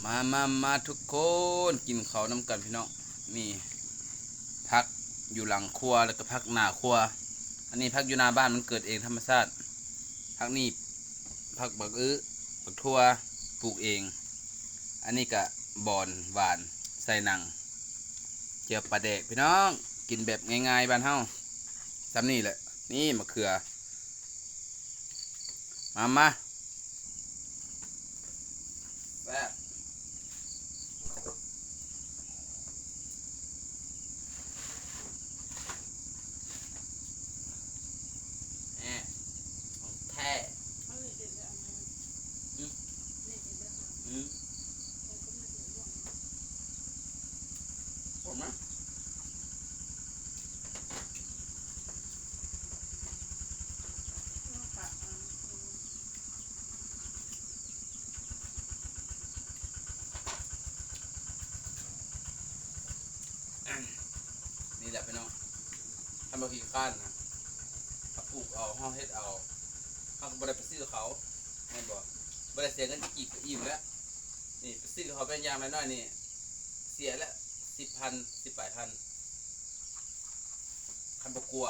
ມາ ມາ ມາທຸກຄົນ ກິນເຂົ້ານຳກັນພີ່ນ້ອງ. ນີ້ຜັກຢູ່ຫຼັງຄົວ ແລ້ວກໍຜັກໜ້າຄົວ. ອັນນີ້ຜັກຢູ່ໜ້າບ້ານ ມັນເກີດເອງທຳມະຊາດ. ຜັກນີ້ ຜັກບັກອຶ ບັກຖົ່ວ ປູກເອງ. ອັນນີ້ກະບອນຫວານໃສ່ໜັງ ແຈ່ວປາແດກພີ່ນ້ອງ. ກິນແບບງ່າຍໆ ບ້ານເຮົາ ຊ່ຳນີ້ແຫຼະ. ນີ້ມະເຂືອ ມາ ມາ ແຊບ. ແອ ຂອງແທ້. ອືມ ອືມ ອອກມາ. ນີ້ແຫຼະພີ່ນ້ອງ ຄັນບໍ່ຂີ້ຄ້ານນະ ເຮົາປູກເອົາ ເຮົາເຮັດເອົາ ເຮົາກໍບໍ່ໄດ້ໄປຊື້ເຂົາ ແມ່ນບໍ່? ບໍ່ໄດ້ເສຍເງິນຈັກກີບກໍອີ່ມແລ້ວ. ນີ້ໄປຊື້ເຂົາແມ່ນຢ່າງໜ້ອຍໆນີ້ ເສຍແລ້ວ ສິບພັນ ສິບປາຍພັນ ຄັນບໍ່ກົວ.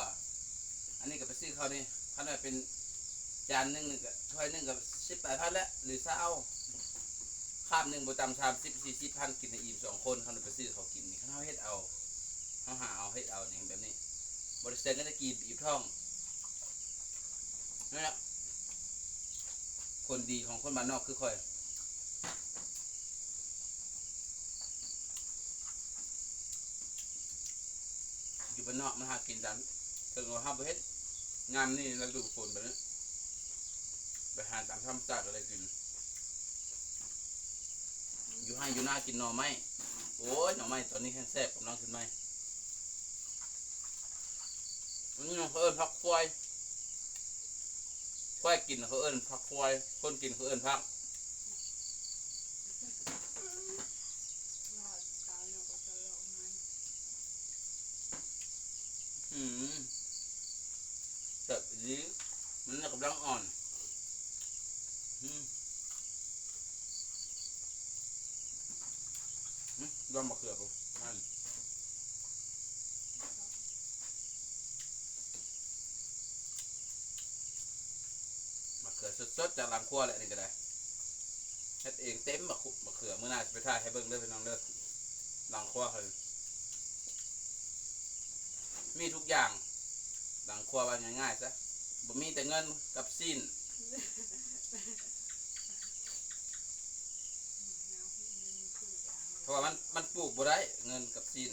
ອັນນີ້ກໍໄປຊື້ເຂົານີ້ ຄັນວ່າເປັນຈານໜຶ່ງນີ້ກໍ ຖ້ວຍໜຶ່ງກໍສິບປາຍພັນແລ້ວ ຫຼື ຊາວ ຄາບໜຶ່ງບໍ່ຕ່ຳສາມສິບ ສີ່ສິບພັນ ກິນໃຫ້ອີ່ມສອງຄົນ. ຄັນໄປຊື້ເຂົາກິນນີ້ ຄັນເຮົາເຮັດເອົາ ເຮົາຫາເອົາ ເຮັດເອົານີ້ແບບນີ້ ບໍ່ໄດ້ໃຊ້ເງິນຕະກີບ ບີບທ້ອງ. ນັ້ນແຫຼະ ຜົນດີຂອງຄົນບ້ານນອກຄືຂ້ອຍ. ຢູ່ບ້ານນອກມັນຫາກິນຕາມ ເຖິງວ່າເຮົາບໍ່ເຮັດ ຍາມນີ້ລະດູຝົນແບບນີ້ ໄປຫາຕາມທຳມະຊາດກໍໄດ້ກິນ. ຢູ່ໄຮ່ຢູ່ນາກິນໜໍ່ໄມ້. ໂອ້ຍ ໜໍ່ໄມ້ຕອນນີ້ແຮງແຊບ ກຳລັງຂຶ້ນໃໝ່. ອັນນີ້ເຂົາເອີ້ນຜັກຄວາຍ. ຄວາຍກິນເຂົາເອີ້ນຜັກຄວາຍ ຄົນກິນເຂົາເອີ້ນຜັກ. ອືມ ແຊບອີ່ຫຼີ ມັນກຳລັງອ່ອນ. ອືມ ອືມ ລອງມະເຂືອເບິ່ງ. ມະເຂືອສົດໆ ຈາກຫຼັງຄົວແຫຼະ ນີ້ກໍໄດ້ ເຮັດເອງເຕັມ ມະ ມະເຂືອ. ມື້ໜ້າຊິໄປຖ່າຍໃຫ້ເບິ່ງເດີພີ່ນ້ອງເດີ ຫຼັງຄົວເຂົາມີທຸກຢ່າງ. ຫຼັງຄົວວ່າງ່າຍໆຊະ ບໍ່ມີແຕ່ເງິນກັບຊີ້ນ. ເພາະວ່າມັນ ມັນປູກບໍ່ໄດ້ ເງິນກັບຊີ້ນ.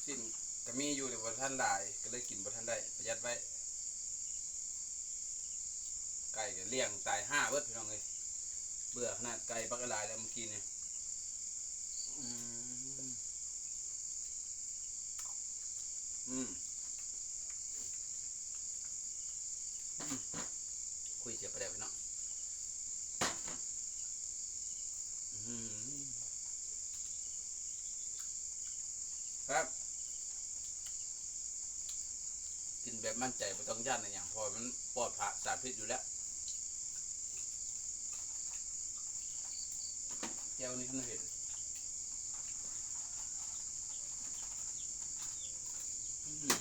ຊີ້ນກໍມີຢູ່ ແຕ່ບໍ່ທັນຫຼາຍ ກໍເລີຍກິນບໍ່ທັນໄດ້ ປະຢັດໄວ້. ໄກ່ກໍລ້ຽງຕາຍຫ່າເບິດ ພີ່ນ້ອງເອີຍ. ເບື່ອຂະໜາດ ໄກ່ບັກຫຼາຍແລ້ວມື້ກີ້ນີ້. ອືມ ອືມ ອືມ ຄຸຍເສຍປາແດກເນາະ. ອືມ ແຊບ ກິນແບບໝັ້ນໃຈ ບໍ່ຕ້ອງຢ້ານອີ່ຫຍັງ ເພາະວ່າມັນປອດພະສານພິດຢູ່ແລ້ວ. ແຈ່ວນີ້ຄັນເຫັນ ອືມ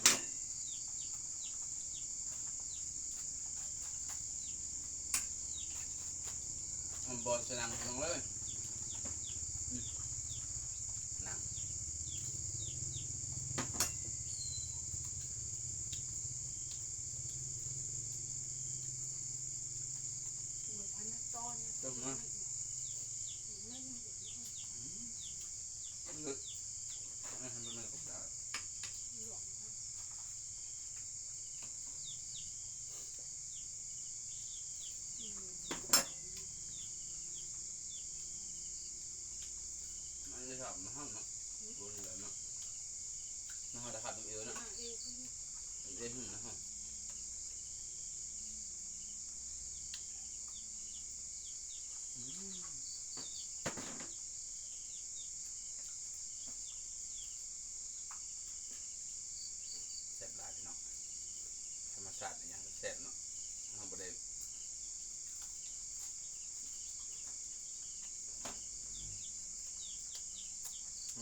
ຫອມບອນສະນັງ ພີ່ນ້ອງເອີຍ. ອືມ ນັ່ງ ຕົ້ມມາ ອືມ ເລີດ ໃຫ້ມັນເລີດ ມັນຈະຖາມນະເຮົາເນາະ ບໍ່ເຫຼືອເນາະ ນະເຮົາຈະຖາມນຳເອວເນາະ ເອວນະເຮົາ. ອືມ ແຊບຫຼາຍພີ່ນ້ອງ ທຳມະຊາດອີ່ຫຍັງກໍແຊບເນາະ ເຮົາບໍ່ໄດ້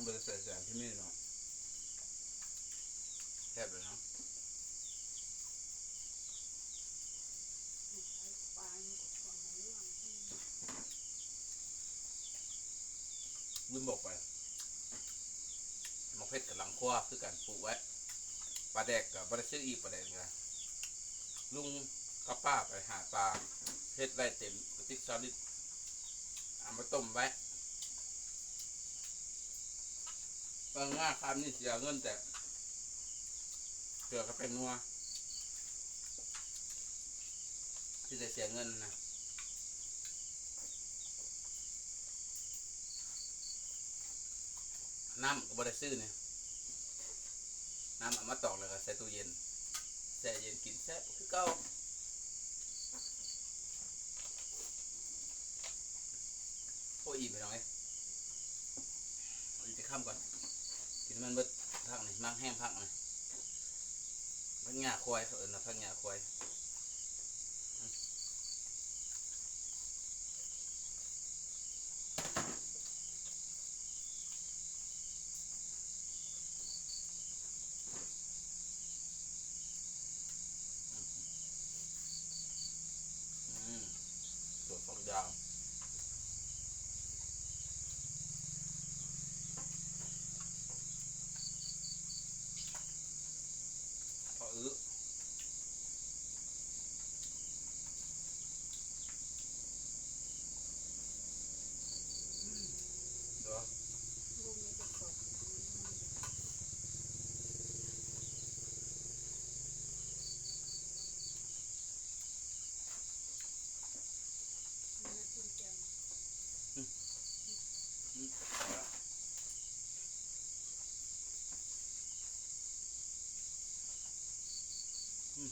ບໍ່ໄດ້ໃສ່ສານເຄມີເນາະ ແຊບເລີຍເນາະ. ລືມບອກໄປ ໝາກເຜັດກະຫຼັງຄົວຄືກັນ ປູກໄວ້. ປາແດກກະບໍ່ໄດ້ຊື້ອີກ ປາແດກກະ ລຸງກັບປ້າໄປຫາປາ ເຮັດໄວ້ເຕັມກະຕິກຊາວລິດ ເອົາມາຕົ້ມໄວ້. ເບິ່ງງາຄາບນີ້ເສຍເງິນແຕ່ເກືອກັບແປ້ງນົວ ທີ່ໄດ້ເສຍເງິນນະ. ນ້ຳກໍບໍ່ໄດ້ຊື້ນີ້ ນ້ຳເອົາມາຕອກແລ້ວກໍໃສ່ຕູ້ເຢັນ ແຊ່ເຢັນກິນແຊບຄືເກົ່າ. ໂອ້ ອີ່ມ ພີ່ນ້ອງເອີຍ ອີ່ມແຕ່ຄ່ຳກ່ອນ ກິນໃຫ້ມັນເບິດ. ຜັກນີ້ມັກແຮງ ຜັກນີ້ ຜັກຫຍ້າຄວາຍ ເຂົາເອີ້ນວ່າຜັກຫຍ້າຄວາຍ. ອືມ ອືມ ຖົ່ວຝັກຍາວ ພໍອຶ ເດີ. ອືມ ອືມ ອືມ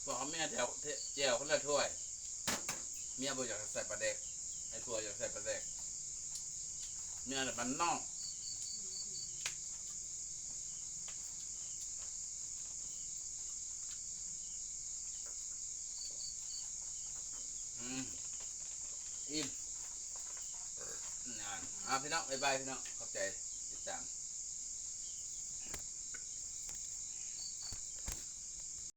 ບອກເມຍແຕ່ວ ແຈ່ວຄົນລະຖ້ວຍ ເມຍບໍ່ຢາກໃສ່ປາແດກ ໃຫ້ຜົວຢາກໃສ່ປາແດກ ເມຍລະບ້ານນອກ. ອືມ ອີ່ມ ນັ້ນ ເອົາ ພີ່ນ້ອງ ບາຍບາຍ ພີ່ນ້ອງ ຂອບໃຈຕິດຕາມ.